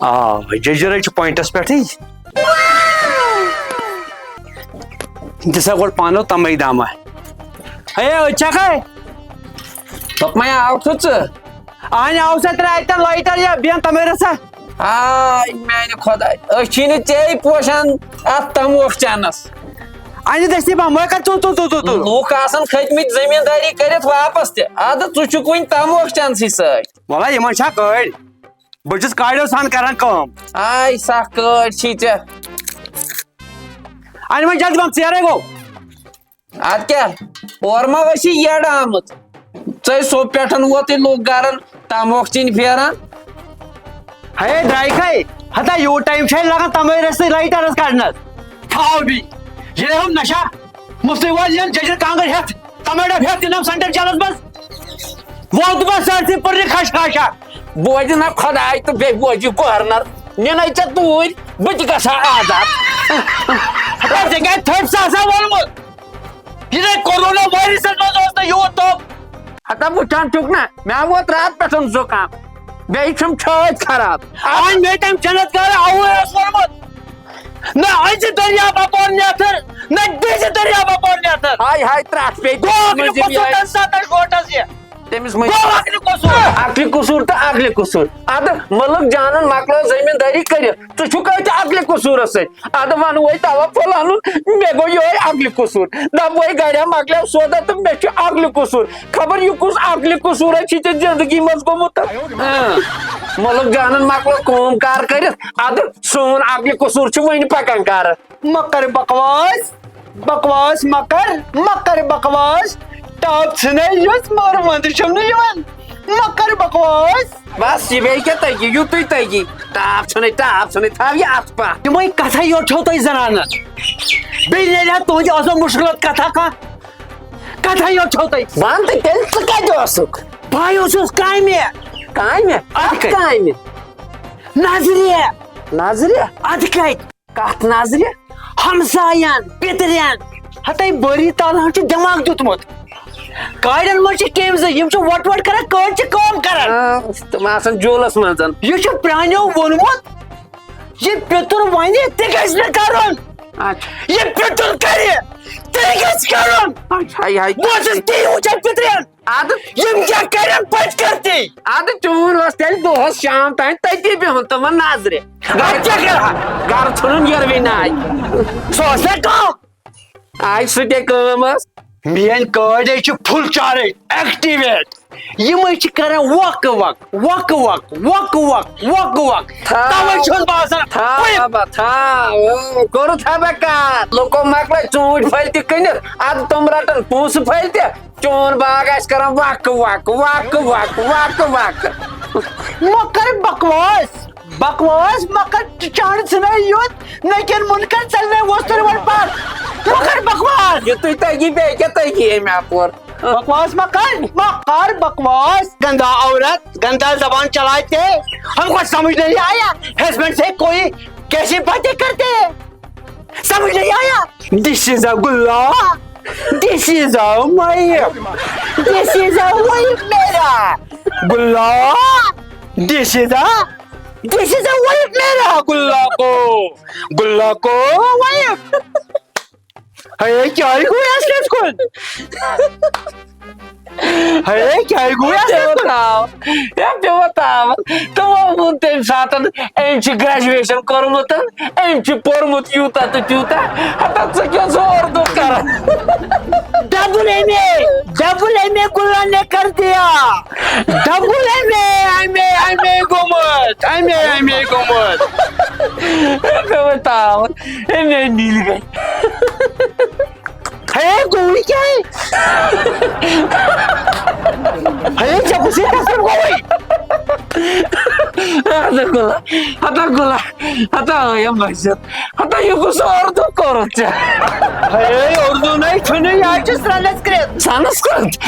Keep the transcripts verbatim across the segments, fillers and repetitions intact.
آ، جٔجرے چھُ پوینٹس پٮ۪ٹھٕے۔ دِسا گۄڈٕ پانو تمے دامہ۔ ہے، أتۍ چھکھے؟ دوٚپمَے آو تھوٚد ژٕ۔ اہنہِ آو سا ترٛےٚ اَتٮ۪ن لایٹر یا بیٚہن تمے رژھا؟ آے میانہِ خۄداے، أسۍ چھی نہٕ ژے پوشان اتھ تموکھ چنس۔ اَنہِ دٔستی پہم، وۄنۍ کر ژوٚل، ژوٚل، ژوٚل، ژوٚل، ژوٚل۔ لوٗکھ آسن کھٔتۍ مٕتۍ زٔمیٖندٲری کٔرِتھ واپس تہِ، ادٕ ژٕ چھُکھ وُنہِ تموکھ چنسٕے سۭتۍ۔ وَلہ، یِمن چھا کٲڑۍ؟ بہٕ چھُس کاڑیو سان کران کٲم۔ آے سا کٲڑۍ چھی ژےٚ۔ اَنہِ وۄنۍ جلدی پہم، ژیرے گوٚو۔ ادٕ کیٛاہ، اورٕ ما ٲسی یٔڈ آمٕژ؟ ژے سوٚب پٮ۪ٹھ ووتُے لوٚگ گرن تموکھ چیٚنۍ پھیران۔ ہے درٛایکھے، ہتا یوٗت ٹایم چھے لگان تمے رستٕے لایٹرس کڑنس۔ تھاو بی، ییٚلہِ ہم نشہ مُفتٕے وٲلۍ یِن جٔجِر کانٛگٕر ہٮ۪تھ، تمے ڈب ہٮ۪تھ یِن ہم سنٹر جیلس منٛز۔ ووت بس سٲرسٕے پٔرنہِ کھش کھاشا۔ بوزِ نہ خۄداے تہٕ بیٚیہِ بوزِ گورنر، نِنَے ژےٚ توٗرۍ، بہٕ تہِ گژھٕ ہا آزاد۔ ہتا ژےٚ کیٛازِ تھٔپۍ سا آسان ووٚنمُت؟ یہِ زَن کورونا وایرسس منٛز اوس نہٕ یوٗت توٚپ۔ ہتا وٕچھان چھُکھ نہ، مےٚ ووت راتہٕ پٮ۪ٹھ زُکام، بیٚیہِ چھُم چھٲتۍ خراب۔ آے مےٚ تَمہِ جنت گرٕ اَوَے اوس ووٚنمُت، نہ أزِ دریا بپور نیتھر، نہ بیٚزِ دریا بپور نیتھر۔ ہاے ہاے، ترٛٹھ پیٚیہِ گوٚو تٔمِس اَکھ منٛز ییٚمہِ قصوٗر آیہِ۔ تَمہِ ساتہٕ گۄٹس یہِ۔ تٔمِس منٛز گوٚو اَکھ قصوٗر۔ اَکھ قصوٗر تہٕ اَکھ قصوٗر۔ اَدٕ مُلک جانن مۄکلٲو زٔمیٖندٲری کٔرِتھ، ژٕ چھُکھ أتھۍ اَکلہِ قصوٗرس سۭتۍ۔ اَدٕ وَنوے توکل اَنُن، مےٚ گوٚو یِہوٚے اَکلہِ قصوٗر۔ دَپوے گریا مۄکلیو سودا تہٕ مےٚ چھُ اَکلہِ قصوٗر۔ خبر یہِ کُس اَکلہِ قصوٗرا چھُے ژےٚ زِندگی منٛز گوٚمُت؟ اۭں، مُلک جانن مۄکلٲو کٲم کار کٔرِتھ، اَدٕ سون اَکلہِ قصوٗر چھُ وۄنۍ پَکان کارٕ۔ مہ کر بکواس، بکواس مہ کر، مہ کر بکواس۔ ٹاپ ژھٕنے یۄس مگر وندٕ چھم نہٕ یِوان۔ مہ کر بکواس۔ بس، یہِ بیٚیہِ کیٛاہ تگہِ، یُتُے تگہِ۔ ٹاپ ژھٕنے، ٹاپ ژھٕنے، تھاو یہِ اتھ پتھ۔ یِمے کتھے یوت چھو تۄہہِ زنانن۔ بیٚیہِ نیرِ ہا تُہنٛدِ آسان مُشکلات کتھا کانٛہہ۔ کتھے یوت چھو تۄہہِ۔ وَن تہٕ تیٚلہِ ژٕ کتہِ اوسُکھ؟ بہٕ اوسُس کامہِ۔ کامہِ؟ اَدٕ کتہِ؟ کامہِ؟ نظرِ۔ نظرِ؟ اَدٕ کتہِ؟ کتھ نظرِ؟ ہمساین، پِترٮ۪ن۔ ہتے بٲری تعالیٰ ہن چھُ دٮ۪ماغ دیُتمُت۔ کاڑٮ۪ن منٛز چھِ کیٚمۍ زٕ، یِم چھِ وۄٹ وۄٹ کران، کٲڑۍ چھِ کٲم کران۔ آ، تِم آسان جولس منٛز۔ یہِ چھُ پرٛانیو ووٚنمُت، یہِ پِتُر ونہِ، تہِ گژھِ نہٕ کرُن۔ اچھا۔ یہِ پِتُر کرِ، تہِ گژھِ کرُن۔ اچھا، ہاے، ہاے۔ بہٕ اوسُس تی وٕچھان پِترٮ۪ن۔ اَدٕ؟ یِم کیٛاہ کَرن پٔتۍ کٔرتھٕے؟ اَدٕ چون اوس تیٚلہِ دۄہَس شام تام تٔتی بِہُن تِمَن نظرِ۔ اَدٕ کیٛاہ کَرٕ ہا؟ گَرٕ ژھٕنُن یِروٕنۍ ناے۔ سُہ اوس نا کٲم۔ آے سُہ تہِ کٲم ٲس۔ میٛٲنۍ کٲڑۍ ہے چھِ full charge، activate۔ یِمَے چھِ کَران وَکہٕ وَکہٕ، وَکہٕ وَکہٕ، وَکہٕ وَکہٕ، وَکہٕ وَکہٕ۔ تھا-، تَوَے چھُس بہٕ آسان تھا پٔتۍ۔ بابا، تھا، او، کوٚرُتھ ہا مےٚ کار۔ لُکو مۄکلٲے ژوٗنٛٹھۍ پھٔلۍ تہِ کٕنِتھ، اَدٕ تِم رَٹَن پونٛسہٕ پھٔلۍ تہِ۔ چون باغ آسہِ کران وَکہٕ وَکہٕ، وَکہٕ وَکہٕ، وَکہٕ وَکہٕ۔ مہ کر بکواس، بکواس مہ کر، چ-، چانڈ ژھٕنے یوت، نہ کٮ۪ن مُنکَن ژَلہِ مےٚ وۄستہٕ وۄنۍ پَتھ۔ مہ کر بکواس۔ یہِ تُہۍ تَگی بیٚیہِ کیٛاہ تَگی أمۍ اَپور؟ بکواس مہ کر، مہ کر بکواس۔ گندا عورت، گندا زبان چلاتے، ہم کو سمجھ نہیں آیا، ہسبینڈ سے کوئی کیسی باتیں کرتے ہیں؟ سمجھ نہیں آیا؟ This is a گلا۔ This is a wife۔ This is a wife میرا۔ گلا۔ This is a، this is a wife میرا۔ گلا کو، گلا کو wife۔ ہے، کیٛاہ گوٚو اَسہِ یَتھ کُن؟ ہے، کیٛاہ گوٚو یَتھ پیوٚو کُن؟ تاو، ہے، پیوٚو تاو۔ تِمو ووٚن تَمہِ ساتہٕ، أمۍ چھِ graduation کوٚرمُت، أمۍ چھُ پوٚرمُت یوٗتاہ تہٕ تیوٗتاہ۔ ہتا ژٕ کیٛاہ زور دوٚر کران؟ Double M A، double M A گُلن نے کر دیا۔ Double M A، M A، M A گوٚمُت، M A، M A گوٚمُت۔ ہے، پیوٚو تاو، ہے، میٛٲنۍ نیٖلۍ گٔے۔ ہے، گوٚوُے کیٛاہ؟ ہے، ژےٚ کُس یہِ قسم گوٚوُے؟ ہتا گوٚلا، ہتا گوٚلا، ہتا آیا مسجد، ہتا یہِ کُس اردو کوٚرُتھ ژےٚ؟ ہے، اردو نَے چھُنہٕ، یہِ حظ چھُ سنسکرت۔ سنسکرت؟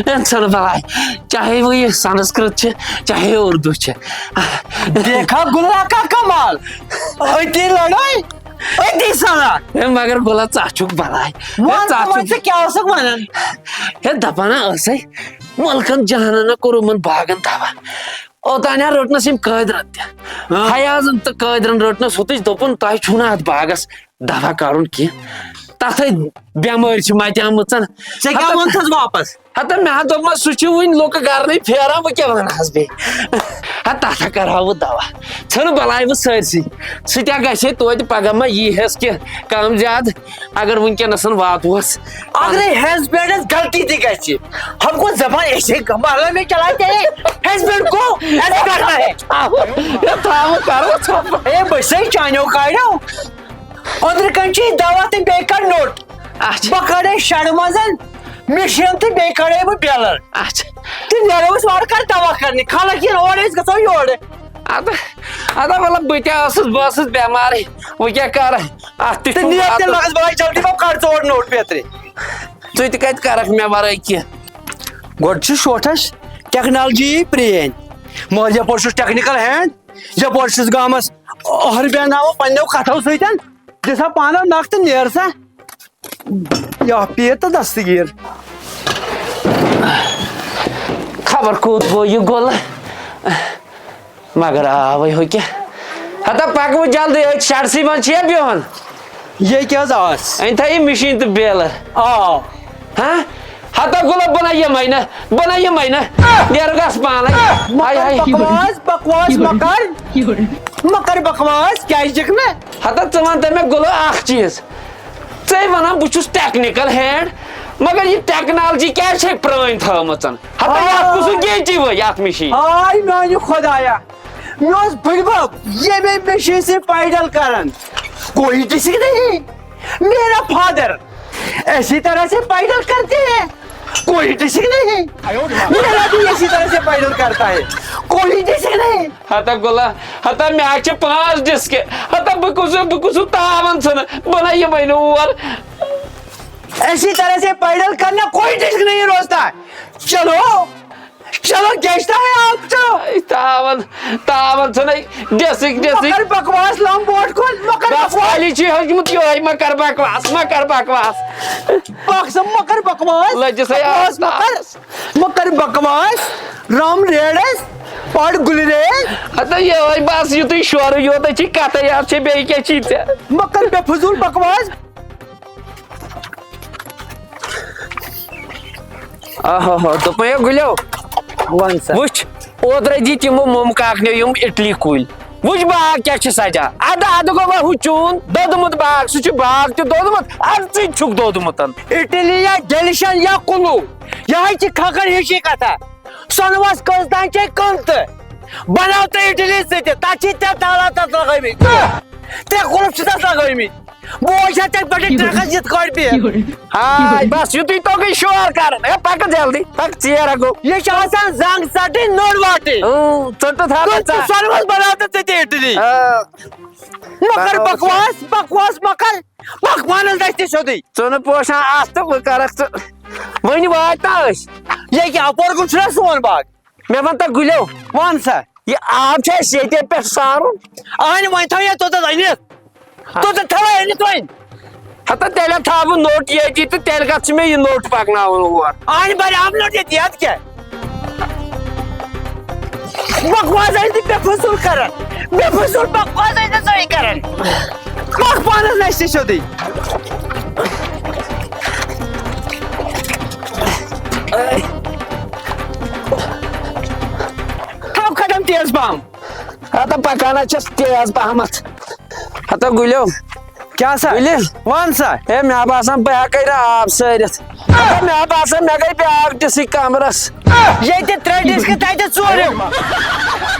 ہے، ژھٕن بلاے، چاہے وہ یہِ سنسکرت چھِ، چاہے اردو چھِ۔ دیکھا گُلا کا کمال، أتی لڑٲے۔ أتی سَلان۔ ہے، مگر گوٚلا، ژٕ چھُکھ بلاے۔ ہے، وَن ژٕ تہٕ وَن، چھُکھ ژٕ کیٛاہ اوسُکھ وَنان؟ ہے، دَپان ہا ٲسَے، مُلکَن جہانَن ہا کوٚر یِمَن باغَن تباہ۔ اوتانۍ ہا رٔٹنَس ییٚمۍ قٲدرَن تہِ۔ ہاں۔ فیاضن تہٕ قٲدرَن رٔٹنَس ہوٚتٕچ، دوٚپُن، "تۄہہِ چھُو نہٕ اَتھ باغَس دوا کَرُن کینٛہہ۔ تَتھَے بٮ۪مٲرۍ چھِ مَتیمٕژَن۔" ژےٚ کیٛاہ ووٚنتھَس واپس؟ ہتا مےٚ ہا دوٚپمَس، سُہ چھُ وٕنہِ لُکہٕ گرنٕے پھیران، وۄنۍ کیٛاہ وَنہٕ ہَس بیٚیہِ؟ ہا، تَتھ ہا کَرٕہا بہٕ دوا۔ ژھٕنہٕ بَلاے بہٕ سٲرسٕے۔ سُہ تہِ ہا گژھِ ہے توتہِ، پَگاہ ما یی ہٮ۪س کینٛہہ کَم زیادٕ۔ اگر وٕنکیٚنَس واتوس۔ اگرے ہیزبینڈس غلطی تہِ گژھِ، ہم کو زبان ایسے مارنا میں چلاتے ہیں، ہیزبینڈ کو ایسے کرنا ہے۔ یہِ تھاوٕ کرو ژھۄپہٕ۔ اے، بہٕ چھسے چانیو کاریو۔ أنٛدرٕ کنہِ چھُ یہِ دوا تہٕ بیٚیہِ کر نوٚٹ۔ اچھا۔ بہٕ کڑے شڑٕ منٛز مِشیٖن تہٕ بیٚیہِ کڑے بہٕ بیلر۔ اچھا۔ تہٕ نیرو أسۍ وارٕ کارٕ دوا کرنہِ۔ خلق یِن اورٕ، أسۍ گژھو یورٕ۔ اَدٕ، اَدٕ مطلب بہٕ تہِ ٲسٕس، بہٕ ٲسٕس بٮ۪مارٕے۔ وۄنۍ کیٛاہ کرٕ؟ اَتھ تہِ تہٕ چھُم نیر تیٚلہِ واتُن۔ لگس بہٕ چلدی، بہٕ کڑ ژٕ اورٕ نوٚٹ بیترِ۔ ژٕ تہِ کتہِ کرکھ مےٚ ورٲے کینٛہہ؟ گۄڈٕ چھِ شوٹھس ٹیکنالجی پرٛٲنۍ۔ مگر یپٲرۍ چھُس ٹیکنیکل ہینڈ، یپٲرۍ چھُس گامس أہربل ناوٕ پننیو کتھو سۭتۍ۔ دِ سا پانہٕ نکھ تہٕ نیر سا۔ یا پیٖر تہٕ دستگیٖر۔ خبر کوٚت گوٚو یہِ گۄلہٕ؟ مگر آوٕے ہُہ کیٛاہ؟ ہتا پکہٕ وۄنۍ جلدی، أتھۍ شڈسٕے منٛز چھِ یا بِہُن۔ یے کیٛاہ حظ آس؟ أنۍ تھٲیِو مِشیٖن تہٕ بیلر۔ آ۔ ہاں؟ ہتا گۄلہٕ بہٕ نہ یِمَے نہ، بہٕ نہ یِمَے نہ۔ نیرٕ گژھ پانَے۔ مہ ہاے کر ہاے۔ بکواس، بکواس مہ کر۔ مہ کر بکواس، کیٛازِ دِکھ نہٕ؟ ہتا ژٕ وَن تہٕ مےٚ گۄلہٕ اکھ چیٖز۔ ژے ونان بہٕ چھُس ٹیکنیکل ہینڈ، مگر یہِ ٹیکنالجی کیازِ چھے پرٲنۍ تھٲومٕژ؟ ہتا یتھ کُس گیٹی وٲے یتھ مِشیٖن؟ ہاے میانہِ خۄدایا، مےٚ اوس بٕڈبب ییٚمے مِشیٖن سۭتۍ پیڈل کران۔ کوئی ڈسک نہیں، میرا فادر ایسی طرح سے پیڈل کرتے ہیں، کوئی ڈسک نہیں، میرا بھی اسی طرح سے پیڈل کرتا ہے، کوئی ڈسک نہیں۔ ہتا گۄلہ، ہتا مےٚ چھِ پانٛژھ ڈسک۔ ہتا بہٕ کُس، بہٕ کُس تاوان ژھٕنہٕ؟ بہٕ نہ یِمے نہٕ اور۔ اسی طرح سے پیڈل کرنا کوئی ڈسک نہیں روزتا۔ چلو، چلو، کیچتا ہے آپ تو۔ اے تاوان، تاوان ژھٕنَے ڈسک، ڈسک۔ مکر بکواس لم بوٹ کھول، مکر بس بکواس۔ علی چھُ ہیوٚچھمُت یِہوٚے مکر بکواس، مکر بکواس۔ بکس مکر بکواس۔ لٔجِس ہے بکواس آفتاب۔ مکر۔ مہ کر بکواس، رم ریڑس، پڑ گُلریز۔ ہتا یہے بس یُتُے شورٕ یوت چھی کتھے، اتھ چھے بیٚیہِ کیٛاہ چھی ژےٚ؟ مہ کر بے فضول بکواس۔ آہا ہا، دوٚپمَے ہے گُلیو۔ وَن سا۔ وٕچھ، اوترَے دِتۍ یِمو مُمہٕ کاکنیو یِم اِٹلی کُلۍ۔ وٕچھ باغ کیٛاہ چھِ سجان۔ اَدٕ، اَدٕ گوٚو وۄنۍ ہُہ چون دوٚدمُت باغ، سُہ چھُ باغ تہِ دوٚدمُت، اَدٕ ژٕ تہِ چھُکھ دوٚدمُت۔ اِٹلی یا ڈیلِشن یا کُلوٗ، یِہوٚے چھِ کھکھر ہِشی کتھا۔ سۄنہٕ وَس کٔژ تام چھے کٕم تہٕ بناو تہٕ اِٹلی ژٕ تہِ۔ تَتھ چھِ ترٛےٚ تالا تَتھ لگٲومٕتۍ۔ ترٛےٚ قُلف چھِ تَتھ لگٲومٕتۍ۔ بہٕ وٕچھِ ہا ژےٚ پٮ۪ٹھٕ ٹرٛکَس یِتھ کٲٹھۍ پیٚیہِ۔ ہاے، بس یُتُے توٚگُے شور کرُن۔ ہے، پکہٕ جلدی، پکہٕ ژیر ہا گوٚو۔ یہِ چھِ آسان زنٛگ ژٹٕنۍ، نٔر واٹٕنۍ۔ اۭں، ژٔٹِتھ ہا تہٕ بہٕ ژےٚ۔ سۄنہٕ وَس بناو تہٕ ژٕ تہِ اِٹلی۔ آ۔ مہ کر بناو ژٕ۔ بکواس، بکواس مہ کر۔ پکھ پانس دستہِ سیوٚدُے۔ ژٕ نہٕ پوشان اتھ تہٕ وۄنۍ کرکھ ژٕ۔ وۄنۍ واتہِ نا أسۍ؟ ییٚکیٛاہ اپور کُن چھُنہ سون باغ؟ مےٚ وَن تہٕ گُلیو۔ وَن سا۔ یہِ آب چھُ اَسہِ ییٚتے پٮ۪ٹھ سارُن؟ اہنہِ وۄنۍ تھاو یہِ توٚتَتھ أنِتھ۔ توٚتَتھ تھاو أنِتھ وۄنۍ۔ ہتا تیٚلہِ تھاو بہٕ نوٚٹ ییٚتی تہٕ تیٚلہِ کَتھ چھُ مےٚ یہِ نوٚٹ پَکناوُن اور؟ اہنہِ بَرِ آب نوٚٹ ییٚتی، اَدٕ کیٛاہ؟ بکواس ٲسۍ نہٕ بے فضوٗل کران۔ بے فضوٗل بکواس ٲسۍ نہٕ ژٕے کران۔ پکھ پانس نش تہِ سیوٚدُے۔ تھاو قدم تیز پہم۔ ہتا پکان ہا چھس تیز پہمتھ۔ ہتا گُلیو۔ کیٛاہ سا؟ ؤلِو۔ وَن سا۔ ہے، مےٚ باسان، بہٕ ہٮ۪کَے نہٕ آب سٲرِتھ۔ مےٚ باسان، مےٚ گٔے بیٛاکھ ڈِسٕے کَمرَس۔ ییٚتہِ ترٛےٚ ڈِسکہٕ، تَتہِ ژوٗرِم۔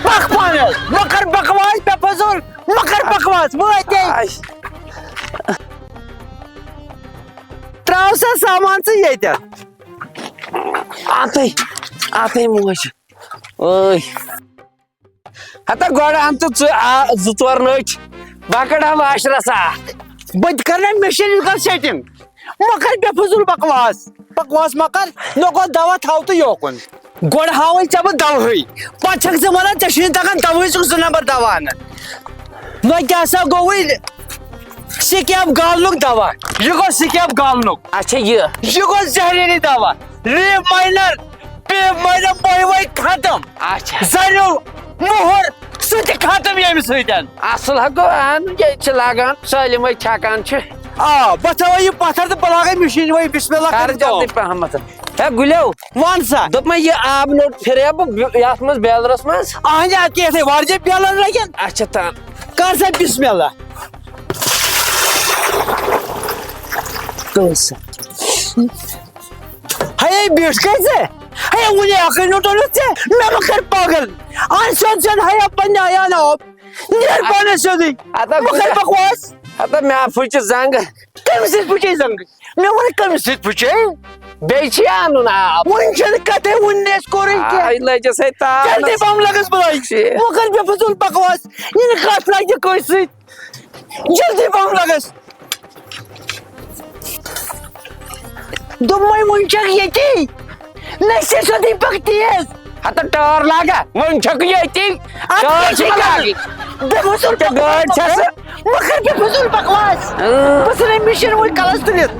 پَکھ پانَس۔ مہ کَر بکواس، بے فضوٗل۔ مہ کَر بکواس۔ وٲتۍ۔ آے۔ ترٛاو سا سامان ژٕ ییٚتٮ۪تھ۔ اَتھَے، اَتھَے موج۔ ٲے۔ ہتا گۄڈٕ اَن تہٕ ژٕ آ-، زٕ ژور نٔٹۍ۔ بہٕ کَڑٕ ہا واشرَس اَکھ۔ بہٕ تہِ کَرٕ نا مِشیٖن کَر سیٹِنٛگ۔ مہ کَر بے فضوٗل بکواس۔ بکواس مہ کَر۔ نہ گوٚو دوا تھاو تہٕ یوکُن۔ گۄڈٕ ہاوَے ژےٚ بہٕ دَوہٕے۔ پَتہٕ چھَکھ ژٕ وَنان ژےٚ چھُے نہٕ تَگان دَوہٕے، ژٕ کُس نمبر دَوا اَنَکھ۔ وۄنۍ کیٛاہ سا گوٚوُے؟ سِکیب گالنُک دوا۔ یہِ گوٚو سِکیب گالنُک۔ اچھا، یہِ۔ یہِ گوٚو زہریٖلی دوا۔ لیو ماینر۔ پیٚیہِ مےٚ بۄہہِ وۄہہِ ختم۔ اچھا۔ زریو، مُہُر، سُہ تہِ ختم ییٚمہِ سۭتۍ۔ اصل ہا گوٚو، اہن، ییٚتہِ چھِ لاگان سٲلِمے چھکان چھِ۔ آ، بہٕ تھاوٕ یہِ پتھر تہٕ بہٕ لاگے مِشیٖن وۄنۍ، بسم اللہ کر کٔرِتھ جلدی کٲم۔ پہمتھ۔ ہے گُلیو، وَن سا۔ دوٚپ مےٚ، یہِ آب نوٚٹ پھِریا بہٕ بِ-، یَتھ منٛز بیلرَس منٛز؟ اَہَن، اَتھ کیٛاہ یِتھَے وَرجہِ بیلر لَگن؟ اچھا، تَن۔ کر سا بسم اللہ۔ کٲنٛسہِ۔ ہے، بیٖٹھ کَتہِ ژٕ؟ ہے، وُنہِ اَکٕے نوٚٹ اوٚنُتھ ژےٚ؟ مےٚ مہ کر پاگل۔ اَن سیوٚد سیوٚد، ہے، پننہِ آیان آب۔ نیر پانس سیوٚدُے۔ ہتا مہ کر بکواس۔ ہتا مےٚ ہا پھُچہِ زنٛگ۔ کٔمِس سۭتۍ پھُچے زنٛگ؟ مےٚ ووٚن، کٔمِس سۭتۍ پھُچے؟ بیٚیہِ چھِ اَنُن آب۔ وۄنۍ چھَنہٕ کَتھٕے، وُنہِ نہٕ اَسہِ کوٚرُے کینٛہہ۔ آے لٔجِس ہے تاونَس۔ جلدی پہم لگس بلاے۔ ٹھیٖک۔ مہ کر مےٚ فضوٗل بکواس۔ یہِ نہٕ کَتھ لگہِ کٲنٛسہِ سۭتۍ۔ جلدی پہم لگس۔ دوٚپمَے وۄنۍ چھَکھ ییٚتی۔ نہ چھِ سیوٚدُے پکھ تیز۔ ہتا ٹٲر لاگا، وۄنۍ چھَکھ ییٚتی۔ اَتھ ٹٲر کیٛاہ چھِ چھِ مےٚ کران؟ لاگٕنۍ۔ بے فضوٗل ژےٚ گٲڑۍ چھَس؟ مہ کر بے فضوٗل بکواس۔ اۭں۔ بہٕ ژھٕنے مِشیٖن وۄنۍ کلس تُلِتھ۔